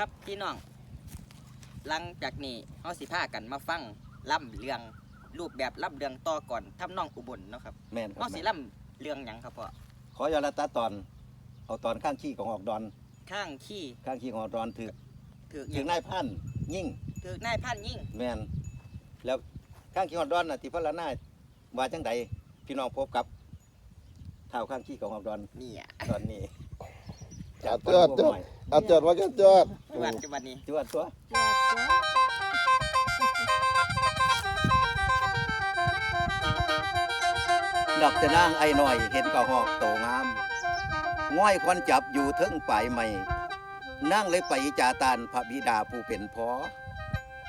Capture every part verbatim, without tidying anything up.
ครับพี่น้อง หลังจากนี้เฮาสิพากันมาฟังล่ำเรื่อง รูปแบบล่ำเรื่องต่อก่อนทำนองอุบลเนาะครับ แม่นครับ เฮาสิล่ำเรื่องหยังครับพ่อ ขออย่าละตาตอน เอาตอนข้างขี้ของออกดอน ข้างขี้ ข้างขี้ของออกดอนถืก ถืกหยัง ถืกนายพรานยิง ถืกนายพรานยิง แม่น แล้วข้างขี้ของออกดอนน่ะ ที่พระละนาว่าจังใด พี่น้องพบกับ ท้าวข้างขี้ของออกดอน เนี่ย ตอนนี้ เอาจวด จวด เอาจวด ว่าจวด จวด จวด จวดนี่ จวดตัว ดอกแต่นางไอ้น้อยเห็นกะฮอกโตงาม ง่อยควันจับอยู่เทิงปลายไม้ นางเลยไปจาตานพระบิดาผู้เป็นพ่อ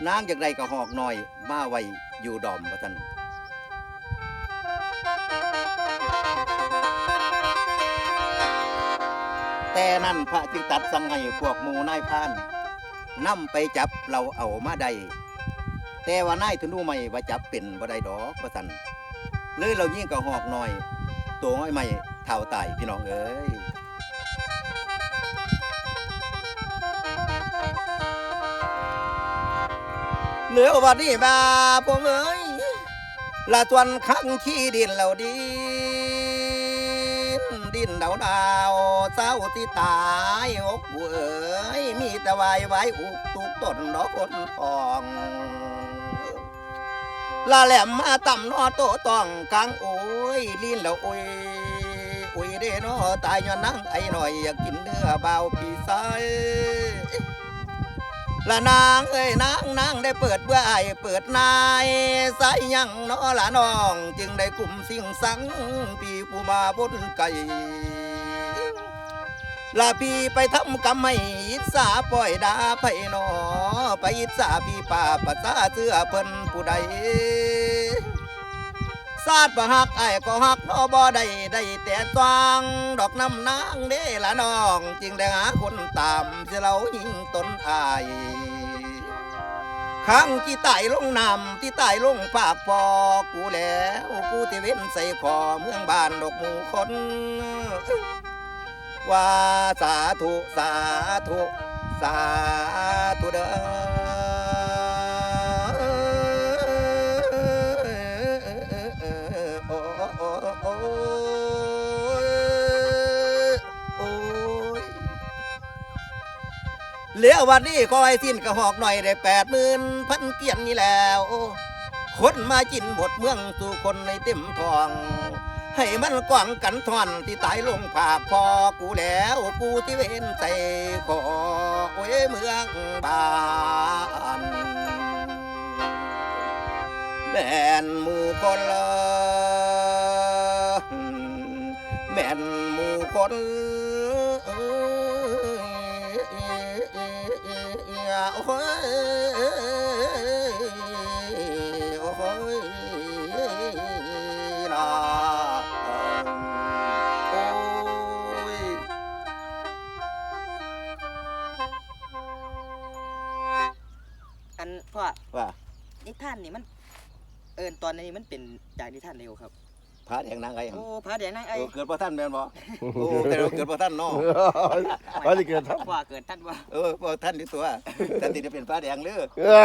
นางอยากได้กะฮอกน้อยมาไว้อยู่ดอมว่าซั่น แต่นั้นพระจึงตรัสสั่งให้พวกหมู่นายพรานนำไปจับเหล่าเอามาได้ แต่ว่านายธนูไม้ว่าจับเป็นบ่ได้ดอกว่าซั่น เลยเหล่ายิงกะฮอกน้อย โตง่อยไม้เฒ่าตายพี่น้องเอ้ย เหลือวันนี้มาพวกเอ้ย ละส่วนข้างขี้ดินเหล่าดิน ดินดาวดาว เศร้าที่ตายอกเว้ย มีแต่วายวายอุกทุกตนดอกคนทอง ละแหลมมาต่ำนอโตต้องกลางโอ้ย ลิ้นละโอ้ย โอ้ยเด้นอ ตายย้อนนางไอ้น้อย อยากกินเนื้อบ่าวพี่ชาย ละนางเอ้ยนาง นางได้เปิดเบื้ออ้ายเปิดนาย สายยังนอละน้อง จึงได้กลุ่มสิ่งสัง พี่ผู้มาบนไก่ ละพี่ไปทำกรรมให้อิจฉาปล่อยด่าไผหนอ ไปอิจฉาพี่ป่าประสาเสื้อเพิ่นผู้ใด ซาดบ่ฮักอ้ายก็ฮักนอบ่ได้ ได้แต่จ้างดอกน้ำนางเด้ละน้อง จึงได้หาคนตามเสียเหล่ายิงตนอ้าย ข้างที่ตายลงน้ำที่ตายลงปากพอกูแล้ว กูที่เว้นใส่คอเมืองบ้านดอกหมู่คน ว่าสาธุ สาธุ สาธุเด้อ โอ้ โอ้ โอ้ โอ้ย เหลือวันนี้ขอให้สิ้นกะฮอกน้อยได้แปดหมื่นพันเกียนนี่แล้ว คนมากินหมดเมืองสู่คนในเต็มท้อง ให้มันกว้างกันท่อนที่ตายลงผากพอกูแล้ว กูที่เว้นใจขอโอ้ยเมืองบ้าน แม่นหมู่คนละ แม่นหมู่คน โอ้ย โอ้ย นะ โอ้ย อันพ่อ ว่า นิทานนี่มัน เอิ้นตอนนี้มันเป็นจากนิทานเดียวครับ ผาแดงนางไอ่ โอ้ ผาแดงนางไอ่ เออ เกิดบ่ทันแม่นบ่ โอ้ แต่ว่าเกิดบ่ทันเนาะ ว่าสิเกิดทัน ว่าเกิดทันบ่ เออ บ่ทันอยู่ตัว ทันสิได้เป็นผาแดงเด้อ เอ้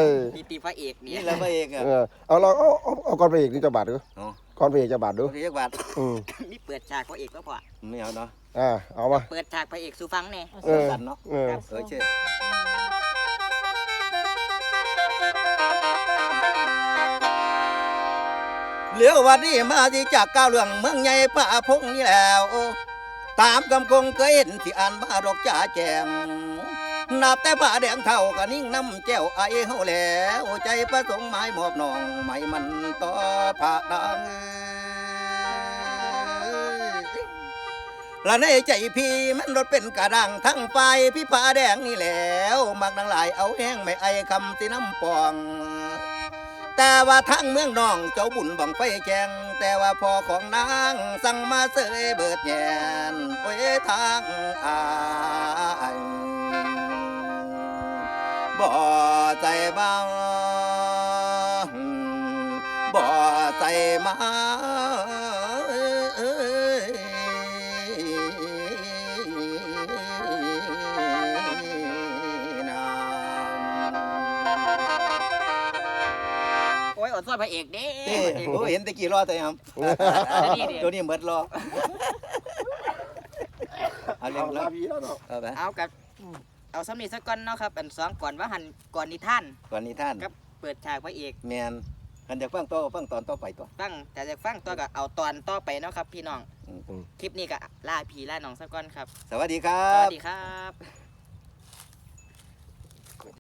ย นี่ติพระเอกนี่ นี่แหละพระเอกอะ เออ เอาลอง เอา เอา เอาก่อนพระเอกนี่จักบาทดู เนาะ ก่อนพระเอกจักบาทดู พระเอกบาท อืม มีเปิดฉากพระเอกแล้วพ่อ ไม่เอาเนาะ อ่า เอามา เปิดฉากพระเอกสู่ฟังแน่ เออ สั้นๆเนาะ เออ ครับ เออ เชิญ เหลือวันนี้มาที่จากก้าวเรื่องเมืองใหญ่พระพงษ์นี่แล้ว ตามคำคงเคยเห็นที่อ่านมาดอกจ่าแจง นับแต่ผาแดงเฒ่ากะนิ่งน้ำแก้วไอเฮาแล้ว ใจประสงค์หมายมอบน้องไม่มันต่อผานาง ละในใจพี่มันรถเป็นกระด้างทั้งฝ่ายพี่ผาแดงนี่แล้ว มักนางหลายเอาแห้งไม่ไอคำสิน้ำปอง แต่ว่าทางเมืองน้องเจ้าบุญบังไฟแจง แต่ว่าพ่อของนางสั่งมาเสยเบิดแยนโอ้ยทางอายบ่ใจเบาบ่ใจมา พระเอกเด้ เอ้ยโอ้เห็นตะกี้รอแต่ยัง เดี๋ยวนี้เด้ ตัวนี้หมดรอเอาเรื่อง เอา แล้ ลาว พีแล้วเนาะ เอาไป เอากับเอาซ้ำนี้ซะก่อนเนาะครับ อันสองก่อนว่าหันก่อนนิทาน ก่อนนิทาน ครับ เปิดฉากพระเอก แมนคันอยากฟังต่อฟังตอนต่อไปต่อ ฟังแต่อยากฟังต่อก็เอาตอนต่อไปเนาะครับพี่น้อง อืม คลิปนี้ก็ลาพี่ลาน้องซะก่อนครับ สวัสดีครั สวั บ สดีครับ